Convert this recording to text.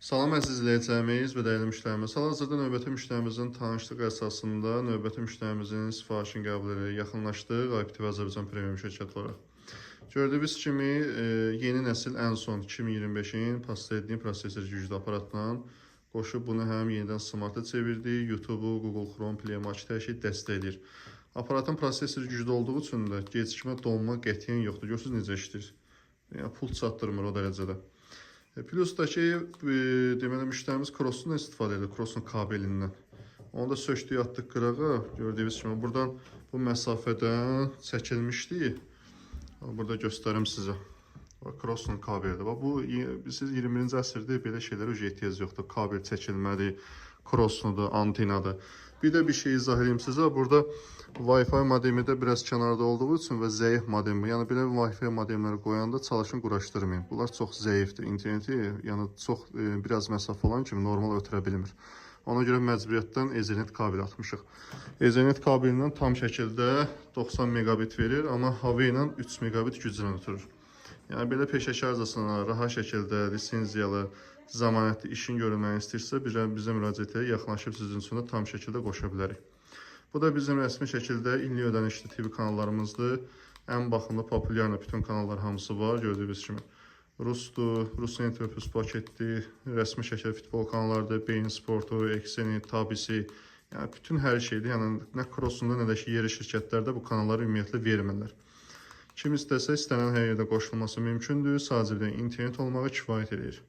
Salam əziz izləyicilərimiz və dəyərli müştərimiz. Hal-hazırda növbəti müştərimizin tanışlıq əsasında növbəti müştərimizin sifarişini qəbul edərək yaxınlaşdıq IPTV Azərbaycan Premium şirkəti olaraq. Gördüyünüz kimi yeni nəsil ən son 2025-in pastelli prosesor güclü aparatla qoşub bunu həm yenidən smarta çevirdik, YouTube-u, Google Chrome, Play Market, hər şey dəstəkləyir. Aparatın prosessoru güclü olduğu üçün də gecikmə, donma qətiyyən yoxdur. Görürsünüz necə işləyir. Yəni pult çatdırmır o dərəcədə. Plus da ki, deməli müştərimiz Cross'dan istifadə edir, Cross'un kabelindən. Onu da sökdük, atdıq qırağa. Gördüyünüz kimi buradan bu məsafədən çəkilmişdi. Burada göstərim sizə. Bax, Cross'un kabelidir. Bax, bu siz 21-ci əsrdə belə şeylərə ehtiyac yoxdur. Kabel çəkilmədir, Cross'nudur, antenadır. Bir də bir şey izah edeyim sizə. Burada Wi-Fi modemi də biraz kənarda olduğu üçün və zəif modem. Yəni belə Wi-Fi modemləri qoyanda çalışın quraşdırmayın. Bunlar çox zəifdir. İnterneti yəni çox biraz məsafə olan kimi normal ötürə bilmir. Ona görə məcburiyyətdən Ethernet kabel atmışıq. Ethernet kabelindən tam şəkildə 90 megabit verir, amma Huawei ilə 3 megabit güclə ötürür. Yəni belə peşəkarcasına, rahat şəkildə lisenziyalı, zəmanətli işin görülməyini istəyirsə, bizə müraciət edək, yaxınlaşıb sizin üçün də tam şəkildə qoşa bilərik. Bu da bizim rəsmi şəkildə illik ödənişli TV kanallarımızdır. Ən baxımlı, populyarlı bütün kanallar hamısı var, gördüyünüz kimi. Rusdur, Rus NTV Plus paketdir, rəsmi şəkildə futbol kanallarıdır, Bein Sportu, Ekseni, Tabisi, yəni bütün hər şeydir. Yəni nə Cross'unda, nə də ki yeri şirkətlərdə bu kanalları ümumiyyətlə vermirlər. Kim istəsə istənilən hər yerdə qoşulması mümkündür. Sadəcə bir dənə internet olmağı kifayət edir.